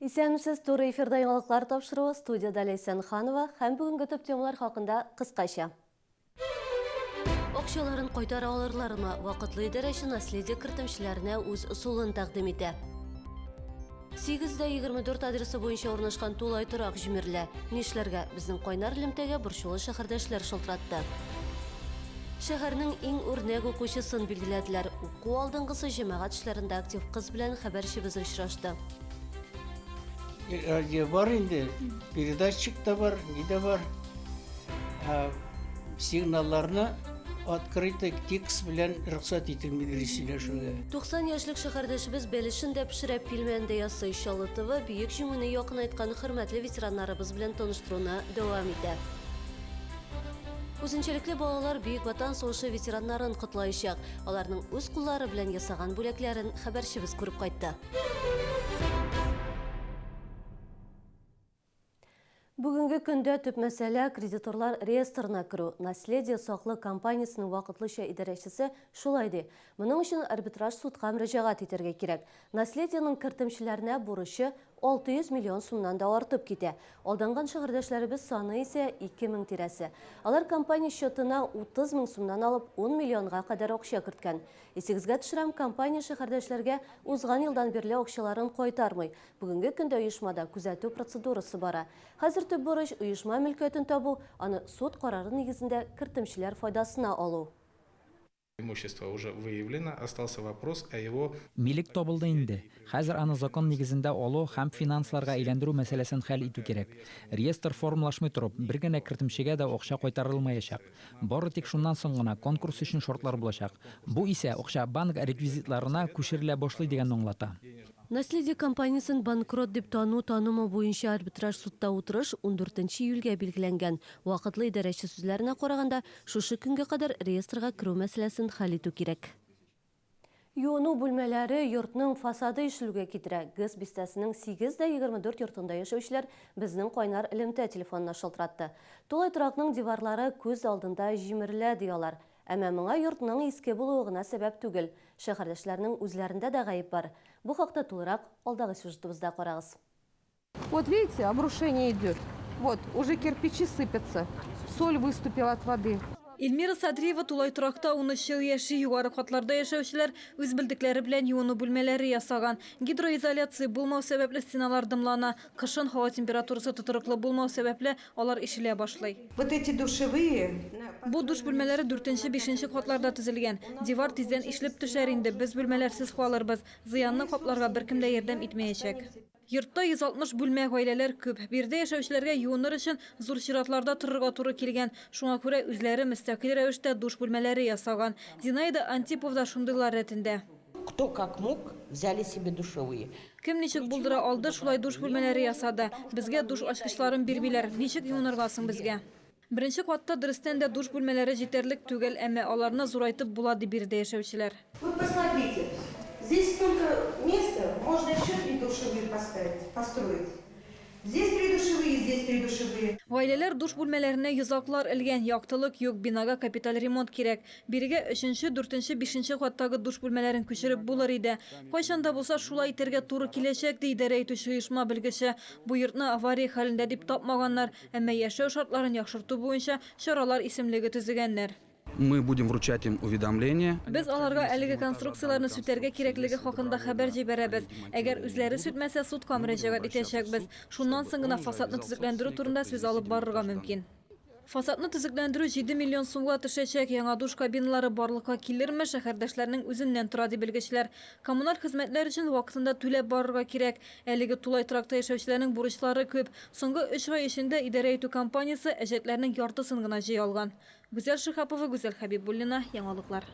Исәнмесез, туры эфирда яңалыклар тапшыруы, студиядә Ләйсән Ханова һәм бүгенге төп темалар хакында кыскача. Акчаларын кайтара алырлармы? Вакытлы идарәче наследие кертемчеләренә үз ысулын тәкъдим итә. 824 адресы буенча урнашкан тулай торак җимерелә. Нишләргә? Безнең кайнар элемтәгә борчулы шәһәрдәшләр шылтыратты. Шәһәрнең иң үрнәк укучысын билгеләделәр. Уку алдынгысы җәмәгать эшләрендә актив кыз белән хәбәрчебез очрашты. Радио бар инде, передатчик та бар, ни дә бар. Ә сигналларны открытый текст белән рөхсәт ителми сөйләшүгә. 90 яшьлек шәһәрдәшебез бәлешен дә пешерә, пилмән дә ясый. Чаллы ТВ Бөек Җиңүне якынайткан хөрмәтле ветераннарыбыз белән таныштыруны дәвам итә. Үзенчәлекле балалар Бөек Ватан сугышы ветераннарын котлаячак. Аларның үз куллары белән ясаган бүләкләрен хәбәрчебез күреп кайтты. Бүгенге көндә төп мәсьәлә, кредиторлар реестрына керү. Наследие саклык компаниясенең вакытлыча идарәчесе шулай ди. Моның өчен арбитраж судка мөрәҗәгать итәргә кирәк. Наследие ның кертемчеләренә бурычы 600 миллион сумнан да артып китә. Алданган шәһәрдәшләребез саны исә 2000 тирәсе. Алар компания счетына 30 мең сумнан алып 10 миллионга кадәр акча керткән. Исегезгә төшерәм, компания шәһәрдәшләргә узган елдан бирле акчаларын кайтармый. Бүгенге көндә оешмада күзәтү процедурасы бара. Хәзер төп бурыч, оешма мөлкәтен табу, аны суд карары нигезендә кертемчеләр файдасына алу. Имущество уже выявлено, остался вопрос о его. Милек табылды инде. Хәзер аны закон нигезендә алу һәм финансларга әйләндерү мәсьәләсен хәл итү кирәк. Реестр формалашмый торып, бер генә кертемчегә дә акча кайтарылмаячак. Бары тик шуннан соң гына конкурс өчен шартлар булачак. Бу исә акча банк реквизитларына күчерелә башлый дигәнне аңлата. Наследие компаниясен банкрот дип тану-танымау буенча арбитраж судта утырыш ундүртенче июльгә билгеләнгән. Вакытлы идарәче сүзләренә караганда, шушы көнгә кадәр реестрга керү мәсьәләсен хәл итү кирәк. Юыну бүлмәләре йортның фасады ишелүгә китерә. ГЭС бистәсенең 8 дә 24 йортында яшәүчеләр безнең кайнар элемтә телефонына шылтыратты. Тулай торакның диварлары күз алдында җимерелә, ди алар. Әмма моңа йортның иске булуы гына сәбәп түгел. Шәһәрдәшләрнең үзләрендә дә гаеп бар. Бу хакта тулырак алдагы сюжетыбызда карагыз. Вот видите, обрушение идет. Вот, уже кирпичи сыпятся. Соль выступила от воды. Эльмира Садриева тулай торакта 13 ел яши. Югары катларда яшәүчеләр үз белдекләре белән юыну бүлмәләре ясаган. Гидроизоляция булмау сәбәпле стеналар дымлана. Кышын һава температурасы тотрыклы булмау сәбәпле алар ишелә башлый. Вот эти душевые. Бу душ бүлмәләре дүртенче, бишенче катларда төзелгән. Дивар тиздән ишелеп төшәр инде, без бүлмәләрсез калырбыз. Зыянны капларга беркем дә ярдәм итмәячәк. Йортта 160 бүлмә, гаиләләр күп. Биредә яшәүчеләргә юыныр өчен зур чиратларда торырга туры килгән. Шуңа күрә үзләре мөстәкыйль рәвештә душ бүлмәләре ясаган. Зинаида Антипова да шундыйлар рәтендә. Кто как мог, взяли себе душевые. Кем ничек булдыра алды, шулай душ бүлмәләре ясады. Безгә душ ачкычларын бирмиләр. Ничек юынырга соң безгә? Беренче катта дөрестән дә душ бүлмәләре җитәрлек түгел, әмма аларны зурайтып була, ди биредә яшәүчеләр. Вот посмотрите, здесь столько места, можно еще три душевые поставить, построить. Здесь три душевые, здесь три душевые. Гаиләләр душ бүлмәләренә йозаклар элгән, яктылык юк, бинага капиталь ремонт кирәк. Бирегә өченче, дүртенче, бишенче каттагы душ бүлмәләрен күчереп булыр иде. Кайчан да булса шулай итәргә туры киләчәк, ди идарә итүче оешма белгече. Бу йортны авария хәлендә дип тапмаганнар, әмма яшәү шартларын яхшырту буенча чаралар исемлеге төзегәннәр. Мы будем вручать им уведомление. Без аларга әлеге конструкцияләрне сүтәргә кирәклеге хакында хәбәр җибәрәбез. Әгәр үзләре сүтмәсә, судка мөрәҗәгать итәчәкбез. Шуннан соң гына фасадны төзекләндерү турында сүз алып барырга мөмкин. Фасадны төзекләндерү 7 миллион сумга төшәчәк. Яңа душ кабиналары барлыкка килерме, шәһәрдәшләрнең үзеннән тора, ди белгечләр. Коммуналь хезмәтләр өчен вакытында түләп барырга кирәк. Әлеге тулай торакта яшәүчеләрнең бурычлары күп. Соңгы өч ай эчендә идарә итү компаниясе әҗәтләрнең яртысын гына җыя алган. Гүзәл Шиһапова, Гүзәл Хәбибуллина, Яңалыклар.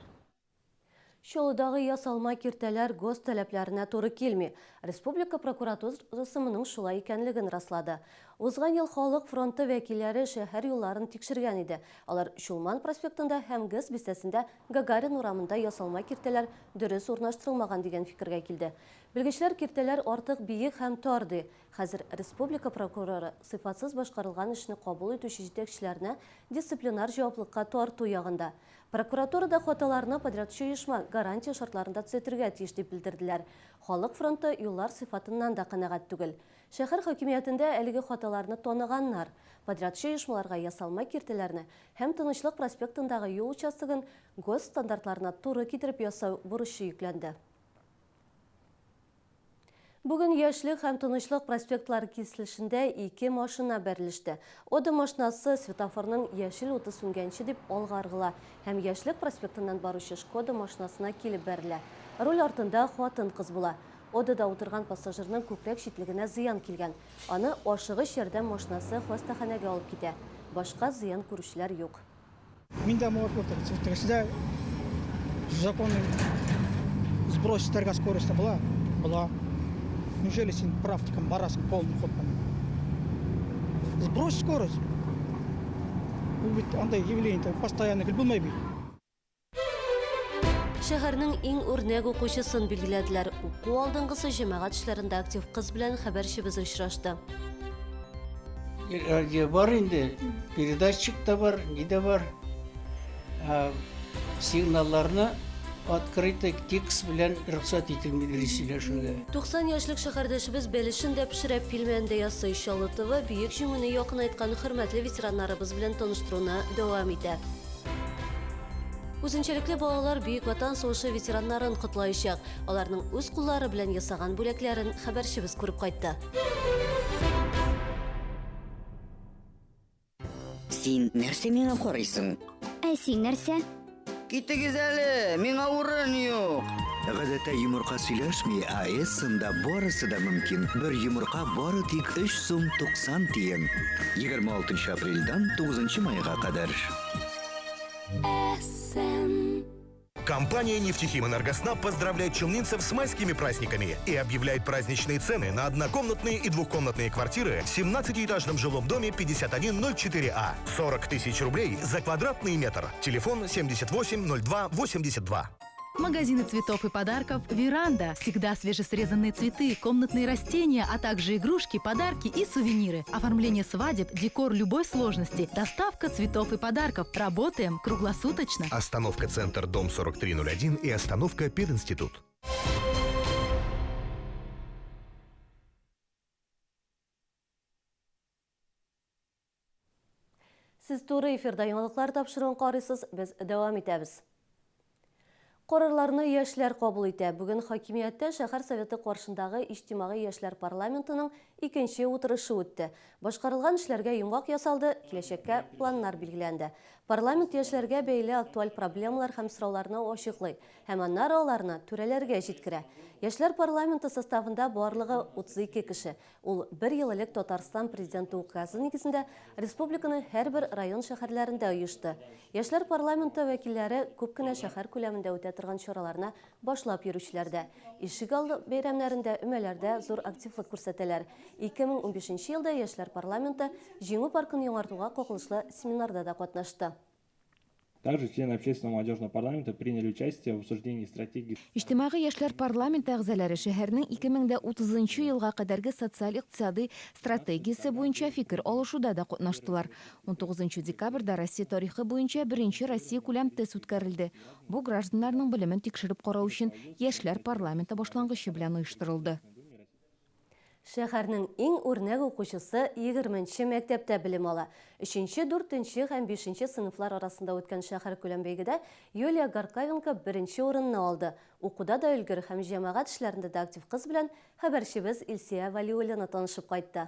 Чаллыдагы ясалма киртәләр ГОСТ таләпләренә туры килми. Республика прокуратурасы моның шулай икәнлеген раслады. Узган ел Халык фронты вәкилләре шәһәр юлларын тикшергән иде. Алар Чулман проспектында һәм ГЭС бистәсендә Гагарин урамында ясалма киртәләр дөрес урнаштырылмаган дигән фикергә килде. Белгечләр киртәләр артык биек һәм тар ди. Хәзер республика прокуроры сыйфатсыз башкарылган эшне кабул итүче җитәкчеләрне дисциплинар җаваплыкка тарту ягында. Прокуратурада хаталарны подрядчы оешма гарантия шартларында төзәтергә тиеш дип белдерделәр. Халык фронты юллар сыйфатыннан да канәгать түгел. Шәһәр хакимиятендә әлеге хаталарны таныганнар. Подрядчы оешмаларга ясалма киртәләрне һәм Тынычлык проспектындагы юл участогын ГОСТ стандартларына туры китереп ясау бурычы йөкләнде. Бүген Яшьлек һәм Тынычлык проспектлары киселешендә ике машина бәрелеште. Ода машинасы светофорның яшел уты сүнгәнче дип алга ыргыла һәм Яшьлек проспектыннан баручы Шкода машинасына килеп бәрелә. Руль артында хатын-кыз була. Одада утырган пассажирның күкрәк читлегенә зыян килгән. Аны ашыгыч ярдәм машинасы хастаханәгә алып китә. Башка зыян күрүчеләр юк. Мин дә моңа Тегесе законный сброс итәргә скорости була? Була. Неужели син практикам барасың полный ход белән? Сбрось скорость. Ул бит андай явление постоянно гел булмый бит. Шәһәрнең иң үрнәк укучысын билгеләделәр. Уку алдынгысы җәмәгать эшләрендә актив кыз белән хәбәрчебез очрашты. Радио бар инде, передатчик та бар, ни дә бар. Сигналларны открытый текст белән рөхсәт ителми сөйләшүгә. 90 яшьлек шәһәрдәшебез бәлешен дә пешерә, пилмән дә ясый. Чаллы ТВ Бөек Җиңүне якынайткан хөрмәтле ветераннарыбыз белән таныштыруны дәвам итә. Үзенчәлекле балалар Бөек Ватан сугышы ветераннарын котлаячак. Аларның үз куллары белән ясаган бүләкләрен хәбәрчебез күреп кайтты. Син нәрсә миңа карыйсың? Ә син нәрсә? Китегез әле, миңа урын юк. Гадәттә йомырка сөйләшми, ә Эссенда барысы да мөмкин. Бер йомырка бары тик 3 сум 90 тиен. 26 апрельдән 9 майга кадәр. Эссен. Компания «Нефтехим Энергоснаб» поздравляет челнинцев с майскими праздниками и объявляет праздничные цены на однокомнатные и двухкомнатные квартиры в 17-этажном жилом доме 5104А. 40 тысяч рублей за квадратный метр. Телефон 78 02 82. Магазины цветов и подарков «Веранда». Всегда свежесрезанные цветы, комнатные растения, а также игрушки, подарки и сувениры. Оформление свадеб, декор любой сложности, доставка цветов и подарков. Работаем круглосуточно. Остановка «Центр», дом 4301 и остановка «Пединститут». Сез туры эфирда яңалыклар тапшыруын карыйсыз, без дәвам итәбез. Карарларны яшьләр кабул итә. Бүген хакимияттә шәһәр советы каршындагы иҗтимагый яшьләр парламентының икенче утырышы үтте. Башкарылган эшләргә йомгак ясалды, киләчәккә планнар билгеләнде. Парламент яшьләргә бәйле актуаль проблемалар һәм сорауларны ачыклый һәм аннары аларны түрәләргә җиткерә. Яшьләр парламенты составында барлыгы 32 кеше. Ул бер ел элек Татарстан президенты указы нигезендә республиканың һәрбер район-шәһәрләрендә оешты. Яшьләр парламенты вәкилләре күп кенә шәһәр күләмендә үтә торган чараларны башлап йөрүчеләр дә. Ишек алды бәйрәмнәрендә, өмәләрдә зур активлык күрсәтәләр. 2015 елда Яшьләр парламенты Җиңү паркын яңартуга кагылышлы семинарда да катнашты. Также члены Общественного молодежного парламента приняли участие в обсуждении стратегии. Иҗтимагый яшьләр парламенты әгъзалары шәһәрнең 2030 елга кадәрге социаль-икътисадый стратегиясе буенча фикер алышуда да катнаштылар. 19 декабрьдә Россия тарихы буенча беренче Россиякүләм тест үткәрелде. Бу гражданнарның белемен тикшереп карау өчен яшьләр парламенты башлангычы белән оештырылды. Шәһәрнең иң үрнәк укучысы 20нче мәктәптә белем ала. 3нче, 4нче һәм 5нче сыйныфлар арасында үткән шәһәркүләм бәйгедә Юлия Гаркавенко беренче урынны алды. Укуда да өлгер һәм җәмәгать эшләрендә дә актив кыз белән хәбәрчебез Илсөя Вәлиуллина танышып кайтты.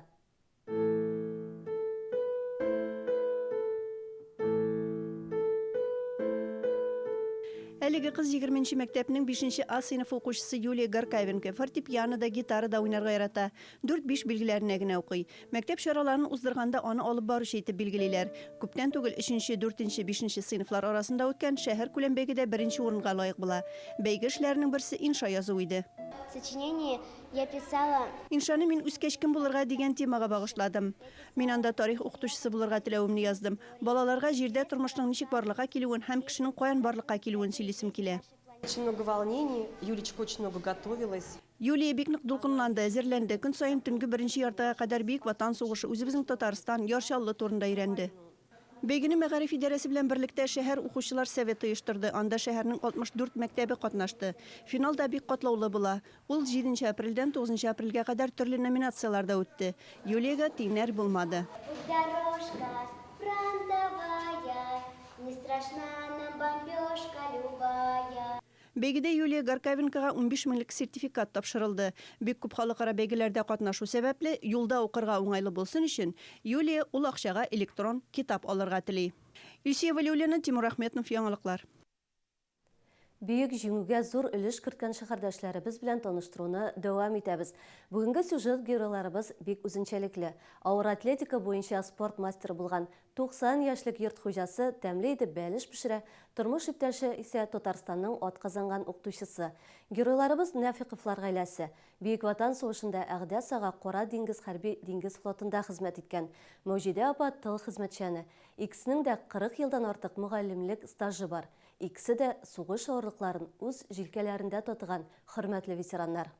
Әлеге кыз 20 мәктәпнең 5 А сыйныфы укучысы Юлия Гаркавенко. Фортепианода, гитарада уйнарга ярата. 4-5 билгеләренә генә укый. Мәктәп чараларын уздырганда аны алып баручы итеп билгелиләр. Күптән түгел 3, 4, 5 сыйныфлар арасында үткән шәһәр күләм бәйгедә беренче урынга лаек була. Бәйге эшләренең берсе инша язу иде. Сочинение я писала. Иншаны мин үскәч кем булырга дигән темага багышладым. Мин анда тарих укытучысы булырга теләвемне яздым. Балаларга җирдә тормышның ничек барлыкка килүен һәм кешенең каян барлыкка килүен сөйлисем килә. Очень много волнений, Юлечка очень много готовилась. Юлия бик нык дулкынланды, әзерләнде. Көн саен төнге беренче яртыга кадәр Бөек Ватан сугышы, үзебезнең Татарстан, Яр Чаллы турында өйрәнде. Бәйгене мәгариф идарәсе белән берлектә шәһәр укучылар советы оештырды. Анда шәһәрнең 64 мәктәбе катнашты. Финал да бик катлаулы була. Ул җиденче апрельдән тугызынчы апрельгә кадәр төрле номинацияләрдә үтте. Юлиягә тиңнәр булмады. Путь дорожка фронтовая, Не страшна нам бомбежка любая. Бәйгедә Юлия Гаркавенкога 15 меңлек сертификат тапшырылды. Бик күп халыкара бәйгеләрдә катнашу сәбәпле, юлда укырга уңайлы булсын өчен, Юлия ул акчага электрон китап алырга тели. Илсөя Вәлиуллина, Тимур Әхмәтнов, Яңалыклар. Бөек Җиңүгә зур өлеш керткән шәһәрдәшләребез белән таныштыруны дәвам итәбез. Бүгенге сюжет геройларыбыз бик үзенчәлекле. Авыр атлетика буенча спорт мастеры булган 90 яшьлек йорт хуҗасы тәмле итеп бәлеш пешерә, тормыш иптәше исә Татарстанның атказанган укытучысы. Геройларыбыз Нәфыйковлар гаиләсе. Бөек Ватан сугышында Әгъдәс ага Кара диңгез хәрби диңгез флотында хезмәт иткән. Мәүҗидә апа тыл хезмәтчәне. Икесенең дә 40 елдан артык мөгаллимлек стажы бар. Икесе дә сугыш авырлыкларын үз җилкәләрендә татыган хөрмәтле ветераннар.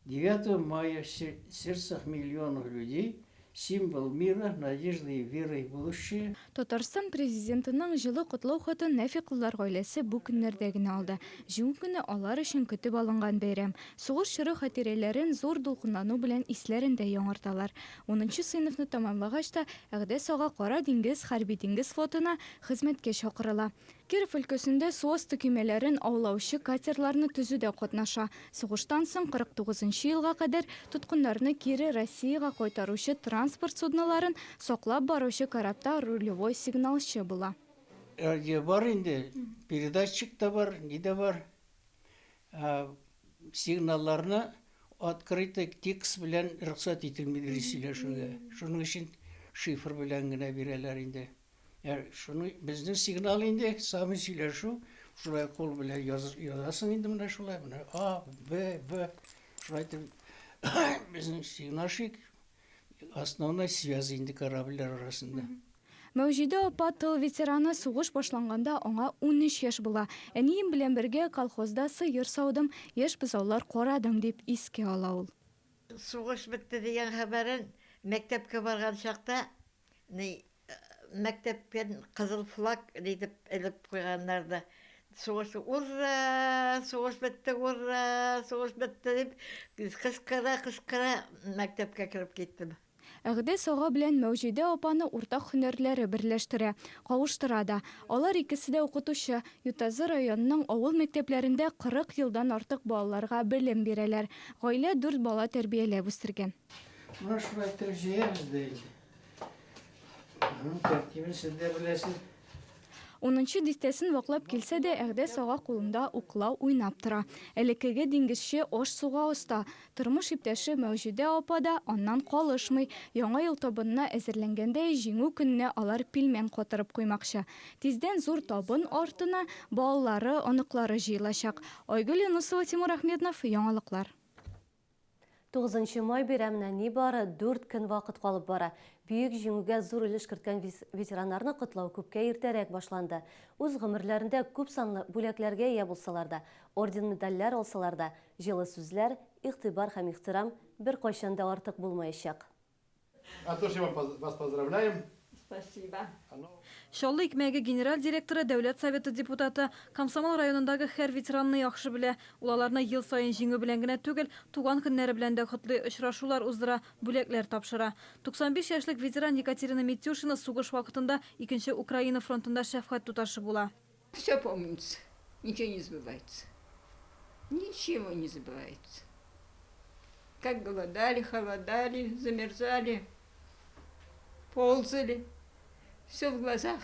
Девятого мая в сердцах миллионов людей символ мира, надежды и веры в будущее. Татарстан Президентының җылы котлау хатын Нәфикуллар гаиләсе бу көннәрдә генә алды. Җиңү көне алар өчен көтеп алынган бәйрәм. Сугыш чоры хатирәләрен зур дулкынлану белән исләрендә яңарталар. Унынчы сыйныфны тәмамлагач та, Әгъдәс ага Кара диңгез хәрби-диңгез флотына хезмәткә чакырыла. Киров өлкәсендә су асты көймәләрен аулаучы катерларны төзүдә катнаша. Сугыштан соң 49 нчы елга кадәр тоткыннарны кире Россиягә кайтаручы транспорт судноларын саклап баручы корабта рулевой сигналчы була. Радио бар инде, передатчик та бар, ни дә бар. Сигналларны открытый текст белән рөхсәт ителми сөйләшүгә. Шуның өчен шифр белән генә бирәләр инде. Ә шуны безнең сигнал инде, самый сөйләшү, шулай кул белән язасың инде менә шулай, менә А, Б, В, шулай итеп безнең сигналщик основной связь инде корабльләр арасында. Мәүҗидә апа тыл ветераны, сугыш башланганда аңа 13 яшь була. Әнием белән бергә колхозда сыер саудым, яшь бозаулар карадым, дип искә ала ул. Сугыш бетте дигән хәбәрен мәктәпкә барган чакта Ни, мәктәптән кызыл флаг нитеп элеп куйганнар да, сугыш, ура, сугыш бетте, ура, сугыш бетте дип, кычкыра-кычкыра мәктәпкә кереп киттем. Әгъдәс ага белән Мәүҗидә апаны уртак һөнәрләре берләштерә, кавыштыра да. Алар икесе дә укытучы, Ютазы районының авыл мәктәпләрендә 40 елдан артык балаларга белем бирәләр. Гаилә дүрт бала тәрбияләп үстергән. Менә шулай итеп җыябыз да инде. Аның тәртибен сез дә беләсез. Унынчы дистәсен ваклап килсә дә, Әгъдәс ага кулында уклау уйнап тора. Элеккеге диңгезче аш-суга оста. Тормыш иптәше Мәүҗидә апа да аннан калышмый. Яңа ел табынына әзерләнгәндәй, Җиңү көненә алар пилмән катырып куймакчы. Тиздән зур табын артына балалары, оныклары җыелачак. Айгөл Юнысова, Тимур Әхмеднов, Яңалыклар. Тугызынчы май бәйрәменә нибары дүрт көн вакыт калып бара. Бөек Җиңүгә зур өлеш керткән ветераннарны котлау күпкә иртәрәк башланды. Үз гомерләрендә күпсанлы бүләкләргә ия булсалар да, орден-медальләр алсалар да, җылы сүзләр, игътибар һәм ихтирам беркайчан да артык булмаячак. От души вас поздравляем. Спасибо. Чаллы икмәге генераль директоры, Дәүләт Советы депутаты, Комсомол районындагы һәр ветеранны яхшы белә. Ул аларны ел саен җиңү белән генә түгел, туган көннәре белән дә котлый, очрашулар уздыра, бүләкләр тапшыра. 95 яшьлек ветеран Екатерина Митюшина сугыш вакытында Икенче Украина фронтында шәфкать туташы була. Все помнится, ничего не забывается. Ничего не забывается. Как голодали, холодали, замерзали, ползали. Все в глазах.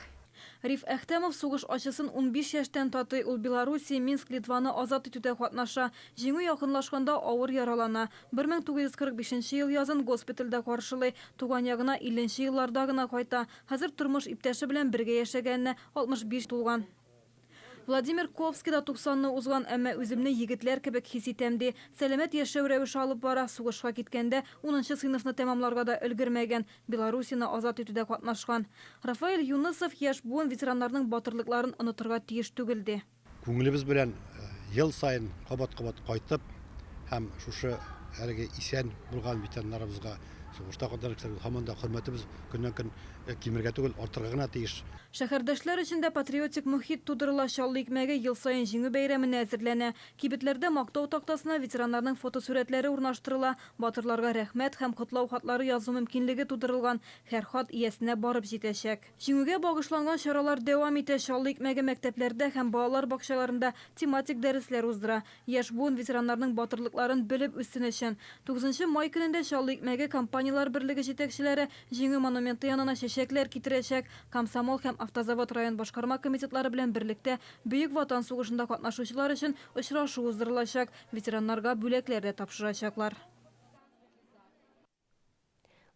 Риф Әхтәмов сугыш ачысын 15 яшьтән татый. Ул Белоруссия, Минск, Литваны азат итүдә катнаша. Җиңү якынлашканда авыр яралана. 1945 нче ел язын госпитальдә каршылый. Туган ягына 50 нче елларда гына кайта. Хәзер тормыш иптәше белән бергә яшәгәненә 65 тулган. Владимир Ковский да туксанны узган, әмма үземне егетләр кебек хис итәм, ди. Сәламәт яшәү рәвеше алып бара, сугышка киткәндә унынчы сыйныфны тәмамларга да өлгермәгән, Белоруссияне азат итүдә катнашкан. Рафаэль Юнысов яшь буын ветераннарның батырлыкларын онытырга тиеш түгел, ди. Күңелебез белән ел саен кабат-кабат кайтып һәм шушы әлеге исән булган ветераннарыбызга, сугышта катнашучыларга һаман да хөрмәтебез көннән-көн кимергә түгел, артырга гына тиеш. Шәһәрдәшләр өчен дә патриотик мохит тудырыла. Чаллы икмәге ел саен Җиңү бәйрәменә әзерләнә. Кибетләрдә Мактау тактасына ветераннарның фотосурәтләре урнаштырыла, батырларга рәхмәт һәм котлау хатлары язу мөмкинлеге тудырылган, һәр хат иясенә барып җитәчәк. Җиңүгә багышланган чаралар дәвам итә, Чаллы икмәге мәктәпләрдә һәм балалар бакчаларында тематик дәресләр уздыра. Яшь буын ветераннарның батырлыкларын белеп үссен өчен. Тугызынчы май көнендә Чаллы икмәге компанияләр берлеге җитәкчеләре Җиңү монументы янына чәчәкләр китерәчәк, Комсомол һәм Автозавод район башкарма комитетлары белән берлектә Бөек Ватан сугышында катнашучылар өчен очрашу уздырылачак, ветераннарга бүләкләр дә тапшырачаклар.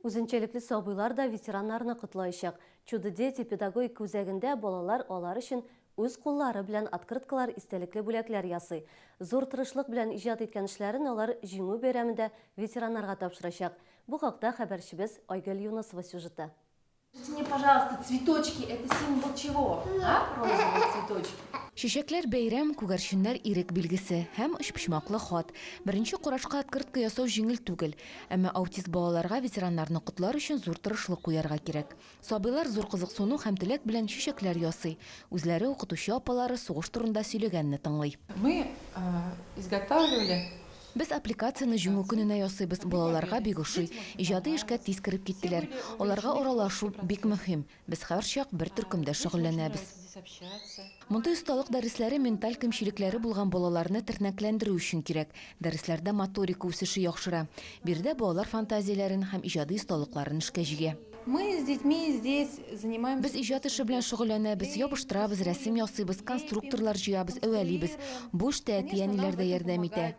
Үзенчәлекле сабыйлар да ветераннарны котлаячак. Чудо-дети педагогика үзәгендә балалар алар өчен үз куллары белән открыткалар, истәлекле бүләкләр ясый. Зур тырышлык белән иҗат иткән эшләрен алар Җиңү бәйрәмендә ветераннарга тапшырачак. Бу хакта хәбәрчебез Айгөл Юнысова сюжеты. Скажите мне, пожалуйста, цветочки это символ чего? А, розовые цветочки. Чәчәкләр бәйрәм, күгәрченнәр ирек билгесе һәм өчпочмаклы хат. Беренче карашка открытка ясау җиңел түгел. Әмма аутист балаларга ветераннарны котлар өчен зур тырышлык куярга кирәк. Сабыйлар зур кызыксыну һәм теләк белән чәчәкләр ясый. Үзләре укытучы апалары сугыш турында сөйләгәнне тыңлый. Мы изготавливали Без аппликацияне Җиңү көненә ясыйбыз, балаларга бик ошый. Иҗади эшкә тиз кереп киттеләр. Аларга аралашу бик мөһим. Без һәрчак бер төркемдә шөгыльләнәбез. Мондый осталык дәресләре менталь кимчелекләре булган балаларны тернәкләндерү өчен кирәк. Дәресләрдә моторика үсеше яхшыра. Биредә балалар фантазияләрен һәм иҗади осталыкларын эшкә җигә. Мы с детьми здесь занимаемся. Без иҗат эше белән шөгыльләнәбез, ябыштырабыз, рәсем ясыйбыз, конструкторлар җыябыз, әвәлибез. Бу эштә әти-әниләр дә ярдәм итә.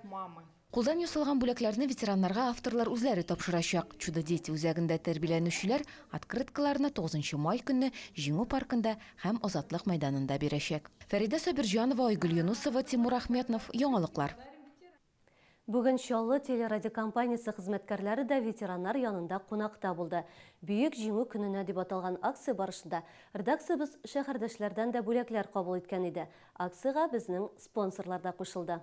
Кулдан ясалган бүләкләрне ветераннарга авторлар үзләре тапшырачак. Чудо-дети үзәгендә тәрбияләнүчеләр открыткаларны 9 май көнне Җиңү паркында һәм Азатлык мәйданында бирәчәк. Фәридә Сабирҗанова, Айгөл Юнысова, Тимур Ахметнов, Яңалыклар. Бүген Чаллы телерадиокомпаниясе хезмәткәрләре дә ветераннар янында кунакта булды. Бөек Җиңү көненә дип аталган акция барышында редакциябез шәһәрдәшләрдән дә бүләкләр кабул иткән иде. Акциягә безнең спонсорлар да кушылды.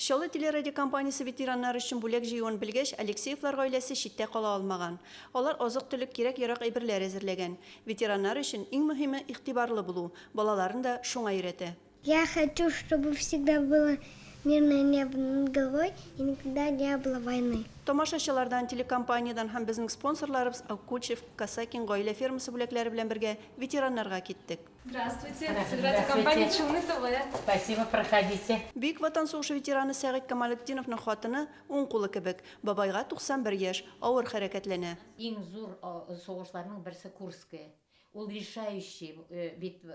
Чаллы телерадиокомпаниясе ветераннар өчен бүләк җыюын белгәч, Алексеевлар гаиләсе читтә кала алмаган. Алар азык-төлек, кирәк-ярак әйберләр әзерләгән. Ветераннар өчен иң мөһиме, игътибарлы булу. Балаларын да шуңа өйрәтә. Я хочу, чтобы всегда было мирное небо над головой и никогда не было войны. Тамашачылардан, телекомпаниядән һәм безнең спонсорларыбыз Аккучев, Касакин гаилә фермасы бүләкләре белән бергә ветераннарга киттек. Здравствуйте, телерадиокомпания Челны ТВ. Спасибо, проходите. Бөек Ватан сугышы ветераны Сәгыйть Камалетдиновның хатыны уң кулы кебек. Бабайга 91 яшь, авыр хәрәкәтләнә. Иң зур сугышларның берсе Курская. Ул решающий бит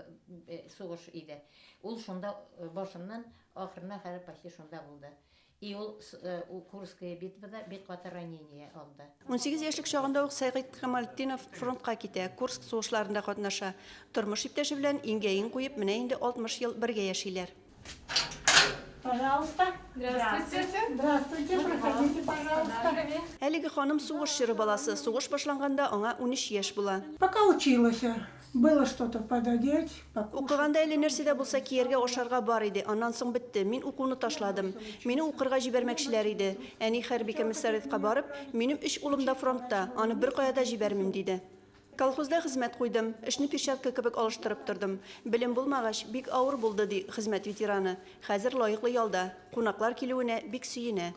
сугыш иде. Ул шунда башыннан ахырына хәле почти шунда булды. И ул Курская битвада бик каты ранение алды. 18 яшьлек чагында ук Сәгыйть Камалтдинов фронтка китә, Курск сугышларында катнаша. Тормыш иптәше белән иңгә-иң куеп, менә инде 60 ел бергә яшиләр. Пожалуйста. Здравствуйте. Здравствуйте, проходите, пожалуйста. Әлеге ханым сугыш чоры баласы. Сугыш башланганда аңа 13 яшь була. Пока училась, было что-то пододеть, покушать. Укыганда әле нәрсә дә булса кияргә, ашарга бар иде. Аннан соң бетте. Мин укуны ташладым. Мине укырга җибәрмәкчеләр иде. Әни хәрби комиссариатка барып, Минем өч улым да фронтта, аны беркая да җибәрмим, диде. Колхозда хезмәт куйдым, эшне перчатка кебек алыштырып тордым. Белем булмагач, бик авыр булды, ди хезмәт ветераны. Хәзер лаеклы ялда. Кунаклар килүенә бик сөенә.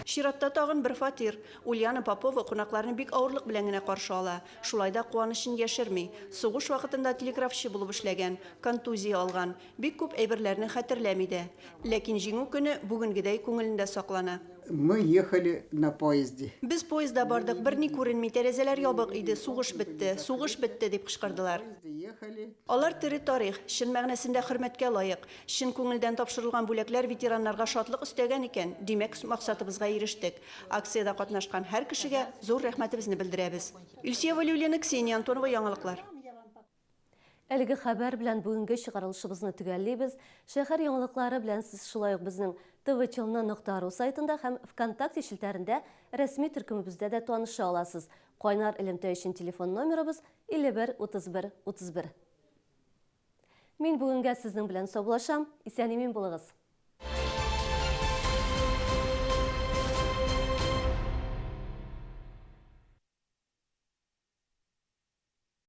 Чиратта тагын бер фатир. Ульяна Попова кунакларны бик авырлык белән генә каршы ала. Шулай да куанычын яшерми. Сугыш вакытында телеграфчы булып эшләгән, контузия алган. Бик күп әйберләрне хәтерләми дә. Ләкин Җиңү көне бүгенгедәй күңелендә саклана. Мы ехали на поезде. Без поездда бардык, берни күренми, тәрәзәләр ябык иде, сугыш бетте, сугыш бетте, дип кычкырдылар. Алар тере тарих, чын мәгънәсендә хөрмәткә лаек. Чын күңелдән тапшырылган бүләкләр ветераннарга шатлык өстәгән икән, димәк, максатыбызга ирештек. Акциядә катнашкан һәр кешегә зур рәхмәтебезне белдерәбез. Илсөя Вәлиуллина, Ксения Антонова, Яңалыклар. Әлеге хәбәр белән бүгенге чыгарылышыбызны төгәллибез. Шәһәр яңалыклары белән сез шулай ук безнең tvchelny.ru сайтында һәм ВКонтакте челтәрендә рәсми төркемебездә дә таныша аласыз. Кайнар элемтә өчен телефон номерыбыз 51 31 31. Мин бүгенгә сезнең белән саубуллашам. Исән-имин булыгыз.